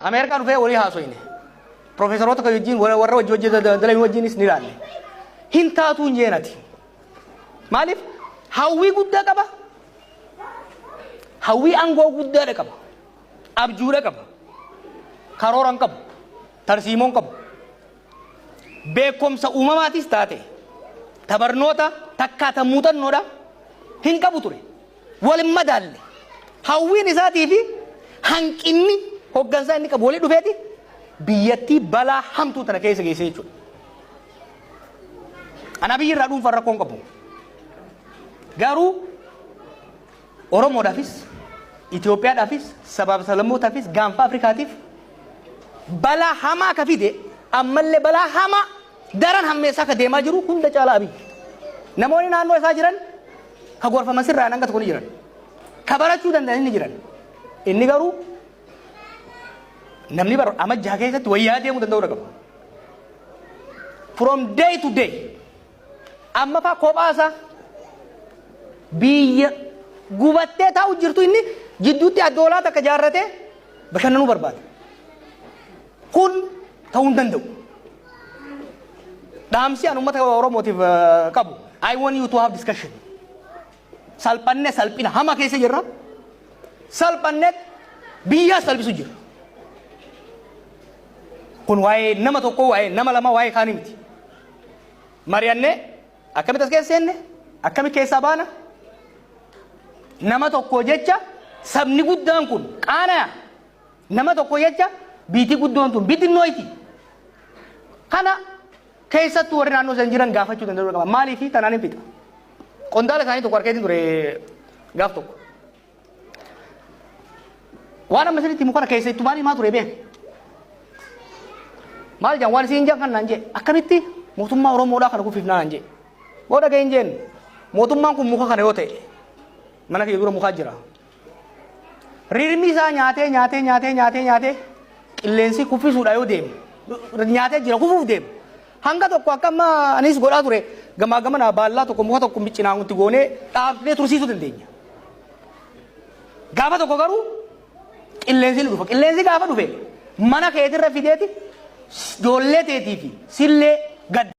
Ameerikaa dhufee walii haasoyne. Profeesaroota kan wajjin, warra wajji hojii dalagan wajjinis ni ilaalle. Hin taatuu hin jeenati. Maaliif? Hawwii guddaa qaba. Hawwii aangoo guddaadha qaba. Abjuudha qaba. Karoora hin qabu. Tarsiimoo hin qabu. Beekumsa uumamaatis taate tabarnoota takkaa tan muuxannoodha hin qabu ture. Wal hin madaalle. Hawwiin isaatii fi hanqinni hoggansaa inni qabu walii dhufeeti biyyattii balaa hamtuu tana keessa geesse jechuudha. Ana biyyi irraa dhuunfaan rakkoo hin qabu. Garuu Oromoodhaafis, Itoophiyaadhaafis, sabaaf sablammootaafis, gaanfa Afrikaatiif balaa hamaa ka fide, ammallee balaa hamaa daran hammeessaa ka deemaa jiru hunda caalaa Abiy. Namoonni naannoo isaa jiran ka gorfaman sirraan hanga tokko ni jiran. Ka barachuu danda'an ni jiran. Inni garuu namni bara amajjaa keessatti wayyaa deemuu danda'uu qaba. From day to day amma faa kophaa isaa biyya gubattee taa'u jirtu inni jidduutti addoolaa takka jaarratee bashannanuu barbaada. Kun ta'uu hin danda'u. Dhaamsi an uummata Oromootiif qabu. I want you to have discussion. Salphanne, salphina hama keessa jirra. Salphanne, biyya salphisu jira. Kun waa'ee nama tokkoo, waa'ee nama lama, waa'ee kaanii miti. Mari'annee akkamitti as keessa seenne, akkamitti keessaa baana? Nama tokko jecha sabni guddaan kun qaanaya. Nama tokko jecha biitii guddoon tun bitinnoyti. Kana keessattuu warri naannoo san jiran gaafachuu danda'uu qaba. Maaliif tanaan hin fixa? Qondaala isaanii tokko harkeetiin ture gaaf tokko. Waan amma isinitti himu kana keessa ittumaan himaa ture beek. Maal jaan waan isin jaan kan naan jee, akkamitti mootummaa Oromoodhaa kana kuffifnaa naan jee. Booda ga'een jeen, mootummaan kun muka kana yoo ta'e, mana kiyya dura mukaa jira. Rirmi isaa nyaatee nyaatee nyaatee nyaatee nyaatee qilleensi kuffisuudha yoo deemu, nyaatee jira, kufuuf deema. Hanga tokko akka amma anis godhaa ture gamaa gamana baallaa tokko, muka tokko cinaan itti goonee dhaabnee tursiisuu dandeenya. Gaafa tokko garuu qilleensi ni dhufa. Qilleensi gaafa dhufe mana keetirra fideeti ijoollee teetii fi sillee gad.